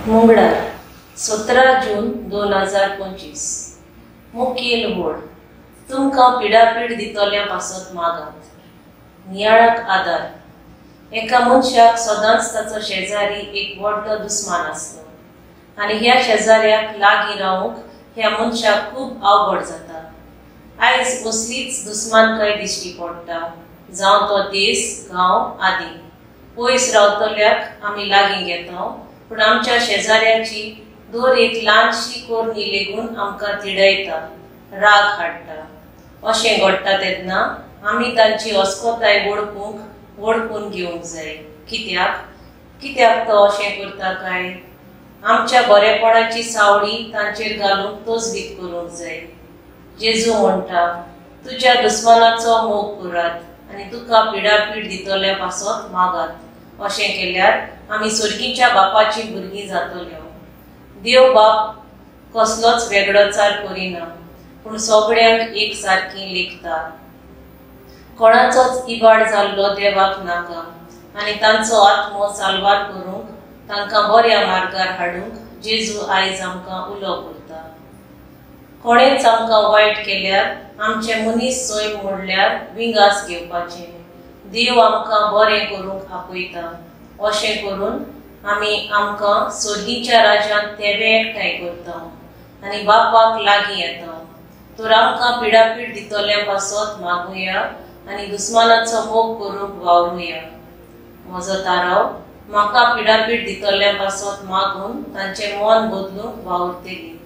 मंगळार 17 जून 2025. मुखेल व्हड तुमकां पिडापीड दितल्या पासत मागात. नियाळाक आदार. एका मनशाक सदांच ताचो शेजारी एक व्हडलो दुस्मान आसलो आनी ह्या शेजाऱ्याक लागीं रावूंक ह्या मनशाक खूब अवघड जाता. आयज असलीच दुस्मानकाय दिश्टी पडटा, जावं तो देश, गांव आदी. पयस रावतल्याक आमी लागीं घेता, पूण आमच्या शेजाऱ्याची दर एक ल्हानशी कोरणी लेगून आमकां तिडयता, राग हाडटा. अशें घडटा तेन्ना आमी तांची अस्कोताय वळखून घेवंक जाय. कित्याक कित्याक तो अशें करता काय? आमच्या बरेपणाची सावळी तांचेर घालूंक तजवीज करूंक जाय. जेजू म्हणटा, तुज्या दुस्मानाचो मोग करात आनी तुका पिडापीड दितल्या पासत मागात. अशें केल्यार आमी सर्गीच्या बापाची भुरगीं जातल्यो. देव बाप कसलोच वेगळोचार करिना, पूण सगळ्यांक एक सारकी लेखता. कोणाचोच इबाड जाल्लो देवाक नाका आनी तांचो आत्मो साल्वार करूंक, तांकां बऱ्या मार्गार हाडूंक जेजू आयज आमकां उलो करता. कोणेच आमकां वायट केल्यार आमचें मनीस सैम मोडल्यार विंगास घेवपाचें. देव आमकां बरें करूंक आपयता. अशें करून आमी आमकां सर्गीच्या राज्यांत तेवे एकठांय करता आनी बापाक लागीं येता. तर आमकां पिडापीड दितल्या पासत मागुया आनी दुस्मानाचो मोग करूंक वावरुया. म्हजो ताराव म्हाका पिडापीड दितल्या पासत मागून तांचें मन बदलूंक वावुरतली.